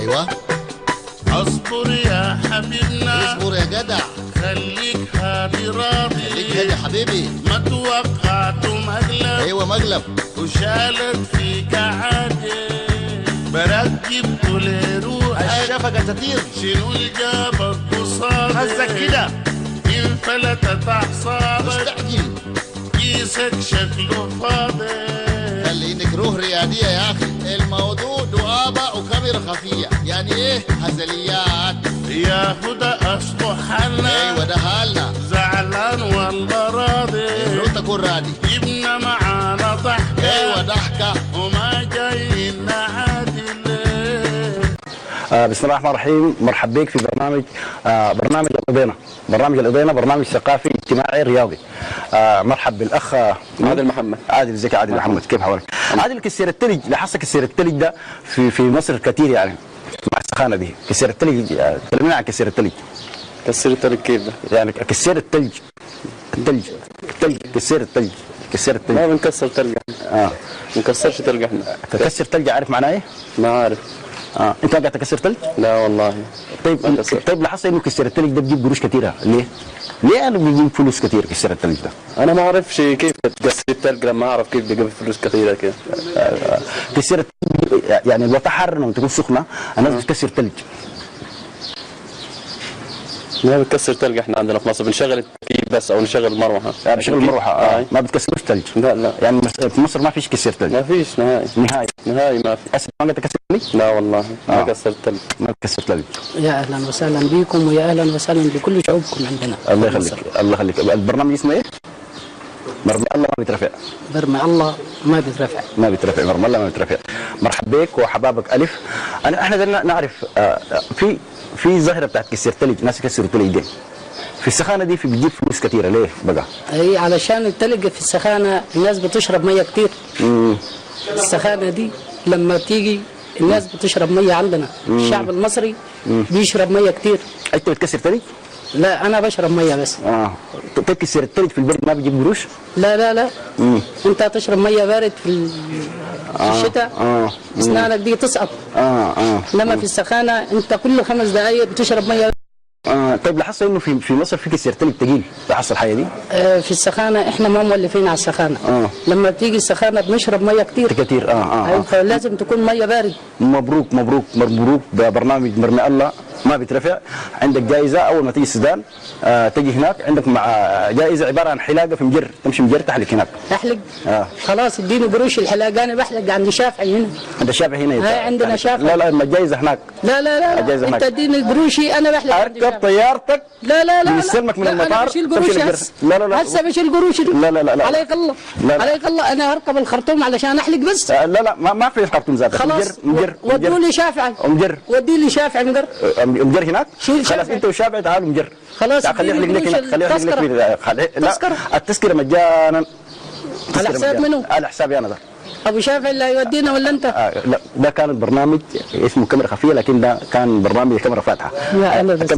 ايوه اصبر يا حبيبنا، اصبر يا جدع، خليك هادي راضي، خليك هادي يا حبيبي. ما توقعت مقلب، ايوه مقلب، وشالت فيك عادي، بركب كل روحك الشفقة تطير. شنو اللي جابك قصادي؟ هزك كده انفلتت اعصابك، مستعجل، كيسك شكله فاضي. خلينك روح رياضية يا أخي، الموضوع دعابة وكاميرا خفية، يعني إيه هزليات يا هدى أصله حالنا، أيوة ده حالنا، زعلان والله راضي، المفروض تكون راضي، جبنا معانا ضحكة، أيوة ضحكة، وما جايين عادل. بسم الله الرحمن الرحيم. مرحب بك في برنامج برنامج الإضينة. برنامج الإضينة برنامج ثقافي اجتماعي رياضي. مرحب بالاخ عادل محمد. عادل، ازيك يا عادل محمد، كيف حالك؟ عادل، كسير الثلج، لاحظت كسير الثلج ده في مصر كثير، يعني مع السخانه دي كسير الثلج. كلمنا عن كسير الثلج. كسر التلج كيف ده؟ يعني كسير الثلج، الثلج الثلج، كسير الثلج، كسير الثلج. ما بنكسر تلج احنا. بنكسرش تلج احنا. تكسر ثلج، عارف معناه ايه؟ ما عارف. انت قاعد تكسر ثلج؟ لا والله. طيب ما كسرت. طيب، لاحظت انه كسر الثلج ده بيجيب قروش كثيرة، ليه؟ ليه يعني بيجيب فلوس كثير كسر الثلج ده؟ انا ما اعرفش كيف تكسر التلج، لما اعرف كيف بيجيب فلوس كثيرة كده. كسر الثلج يعني الوقت حر، لما تكون سخنة الناس بتكسر ثلج. ما بنكسر تلج احنا عندنا في مصر، بنشغل التكييف بس او نشغل المروحة. بشغل المروحة. ما بتكسروش ثلج. لا لا. يعني في مصر ما فيش كسر ثلج. ما فيش نهائي. نهائي. نهائي ما في. أسف، ما تكسر ثلج؟ لا والله ما كسرت ثلج. ما بتكسر ثلج. يا اهلا وسهلا بكم، ويا اهلا وسهلا بكل شعوبكم عندنا. الله يخليك، الله يخليك. البرنامج اسمه ايه؟ مرمى الله ما بيترفع. برمي الله ما بيترفع. ما بيترفع، مرمى الله ما بيترفع. مرحب بك وحبابك الف. انا احنا بدنا نعرف في ظاهره بتاعت كسر ثلج، ناس يكسروا ثلج دي في السخانه دي، في بتجيب فلوس كثيرة، ليه بقى؟ اي علشان التلج في السخانه الناس بتشرب مية كتير. السخانه دي لما بتيجي الناس بتشرب مية عندنا، الشعب المصري بيشرب مية كتير. انت بتكسر ثلج؟ لا انا بشرب مية بس. تكسر الثلج في البرد ما بيجيب قروش؟ لا لا لا. انت تشرب مية بارد في الشتاء اسنانك دي تسقط. انما في السخانه انت كل 5 دقائق بتشرب مية. طيب، لاحظت انه في مصر في كسر ثلج ثقيل، لاحظت الحاجة دي؟ في السخانه احنا ما مولفين على السخانه. لما بتيجي السخانه بنشرب مية كتير. كتير. أيوة، فلازم تكون مية بارد. مبروك مبروك مبروك ببرنامج مرمي الله ما بيترفع. عندك جائزة اول ما تيجي السودان، تجي هناك عندك مع جائزة عبارة عن حلاقه في مجر، تمشي مجر تحلق هناك. احلق؟ خلاص اديني قروش الحلاقة، انا بحلق عند شافعي هنا. عند شافعي هنا. عندنا شافعي. لا لا، ما الجائزة هناك. لا لا لا، الجائزة لا. هناك. انت اديني قروشي انا بحلق عند اركب شافعي. طيارتك. لا لا لا. بيستلمك من لا، المطار، انا بشيل تمشي قروشي للجر. هسه. لا لا لا. هسه بشيل قروشي. لا لا لا لا. عليك الله. لا لا. عليك الله، انا هركب الخرطوم علشان احلق بس. لا لا، ما في الخرطوم ذاتك. خلاص مجر مجر. ودوا لي شافعي. مجر. ودي لي شافعي مجر. مجر هناك. شيل خلاص شافعي. انت وشافعي تعالوا مجر. خلاص لا، خليه اديني يحلق لك قروش هناك، خليه يحلق لك التذكرة. لا تذكرة. التذكرة مجانا. على حساب منو؟ على حسابي انا ده. ابو شافعي اللي هيودينا ولا انت؟ لا، ده كان البرنامج اسمه كاميرا خفيه، لكن ده كان برنامج كاميرا فاتحة. يا اهلا بس.